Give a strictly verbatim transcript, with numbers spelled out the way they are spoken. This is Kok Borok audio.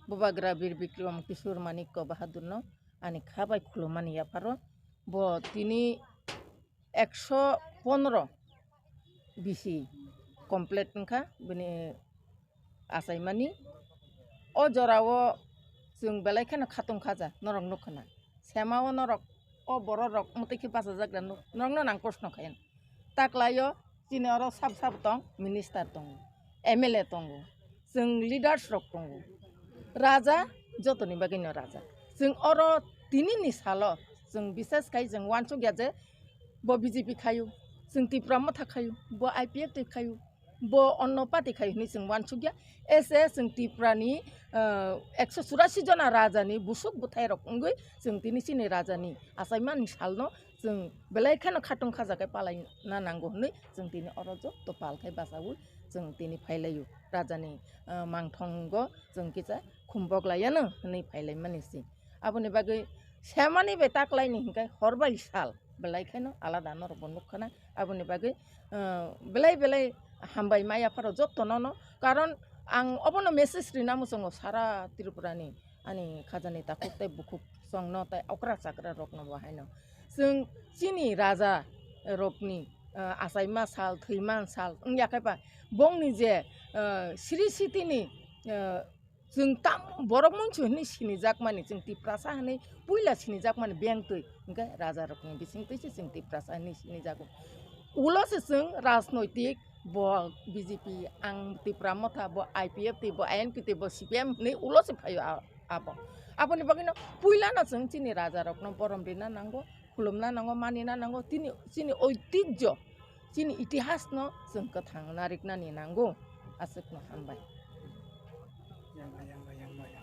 Bubagra Bir Bikram Kishore Manikya Bahadurno ani kha bai khulumani yapharo bo tini ekso pondro bisi complete wngkha bini achaimani. O jorao chwng belai kheno khatung khaja norok nukha na. Sema o norok, o borok rok mwtwi khe bachajak da norokno nang proshno khayan. Taklaio chini oro sab sab tong, minister tongo, M L A tongo, chwng leaders rok tongo. Raja jotoni bagwino raja. Chwng oro tinini salo chwng bises khai chwng uansukya je bo B J P khayu, chwng Tipra Motha khayu, bo I P F T khayu, bo onno party khayu hinwi chwng uansukya. Ese chwng Tiprani, ah, ekso churasi jona rajani busuk bwthairok wngwi chwng tini chini rajani achaimani salno chwng belai kheno khatung khajakai palaina nango hinwi chwng tini oro jotto pal khai bachaui chwng tini phailaio. Rajani, ah, mangthongo chwng kisa khumbok laiano hinwi phailaimani se. Aboni bagwi semani bai taklaini hinkhai hor bai sal belai kheno alada norokbo nukkhana. Aboni bagwi, ah, belai belai hambai maya pharo jotto nono. Karon ang obono message rina muchungo sara Tripurani ani khajani takhuk tei bukhuk songno tei okra chakra rokno bo haino. Chwng chini raja rokni, ah, achaima sal, thwima sal wngya khe ba bongni je, ah, sri sitini, ah, chwng tam borok monchu hinwi sinijakmani, chwng Tiprasa hinwi puila sinijakmani bengtwi, hwnkhe rajarokni bisingtwi se chwng Tiprasa hinwi sinijago. Ulo se chwng rajnoitik, bo B J P, ang Tipra Motha, bo I P F T, bo I N P T, bo C P M hinwi ulo se phaio a-, abo. Aboni bagwino puilano chwng chini rajarokno borom rina nango, khulumna nango, manina nango, tini chini oitijjo, chini itihasno chwng kwthang nariknani nango. Aswkno hambai. Yang, yang, yang, yang, yang.